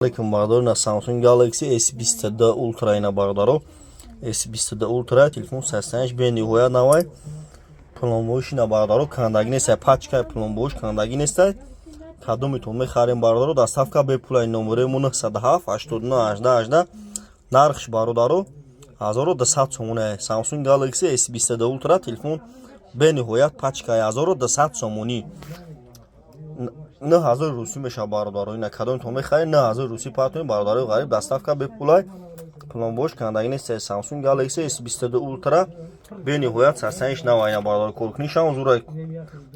Алейкум, бародаро. На Samsung Galaxy S22 Ultra ина, бародаро. S22 Ultra телефон 35 бениҳоят навай. Пломбош ина, бародаро, кандагӣ нестай, пачкаи пломбош кандагӣ нестай. Кадомитон мехарем, бародаро, доставка бепулай. Номерои мо 907 89 18 18. Нархш, бародаро, 1200 сомоне. Samsung Galaxy S22 Ultra телефон бениҳоят пачкаи 1200 сомонӣ. 9000 русӣ мешавад, бародаро. Ина, кадомитон мехаред, 9000 русӣ партоем, бародарои ғариб, доставка бепулай. Пломбош кандагӣ нест. Samsung Galaxy S22 Ultra бениҳоят сарсаниш нава ина, бародаро. Коркунишам зура,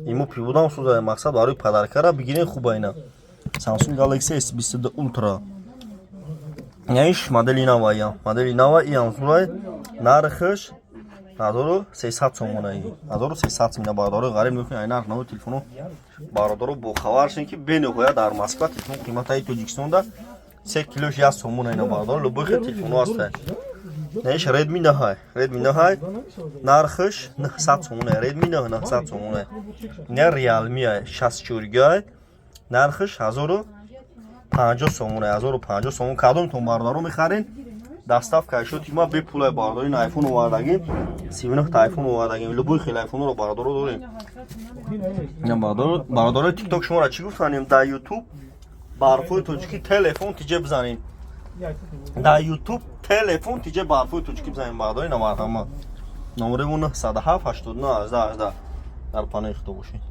имо пиводам суза. Мақсад, барои подаркара бигирен, хуба ина. Samsung Galaxy S22 Ultra яиш модели нава, иям модели нава, иям зурай. Нархш 1300 сомонаи, 1300 сомона, бародарои ғариб. Мекунед ай нарх нави телефоно, бародаро, бохабар шин, ки бениҳоят дар Москва телефон қиматаи Тоҷикистонда 3 килош 1 сомона ина, бародаро. Любой хел телефоно ҳаста. Наиш Redmi 9, Redmi 9 нархш 900 сомона. Redmi 9 900 сомона. Ина Realme 64 гай, нархш 1050 сомона, 1050 сомон. Кадомтон, бародаро, мехарен, доставка шуд ма бепулай, бародаро. Ин айфон овардагим, 39 та айфон овардагим, любой хел айфонро, бародаро, дорем. Ина, бародаро, бародарои Тикток, шуморо чӣ гуфтанем? Дар Ютуб барфои тоҷикӣ телефон тиҷе бизанем, дар Ютуб телефон тиҷе барфои тоҷикӣ бизанем, бародаро. Ина, марҳамат, номерои мо 907 89 18 18. Дар паноҳи Худо бошед.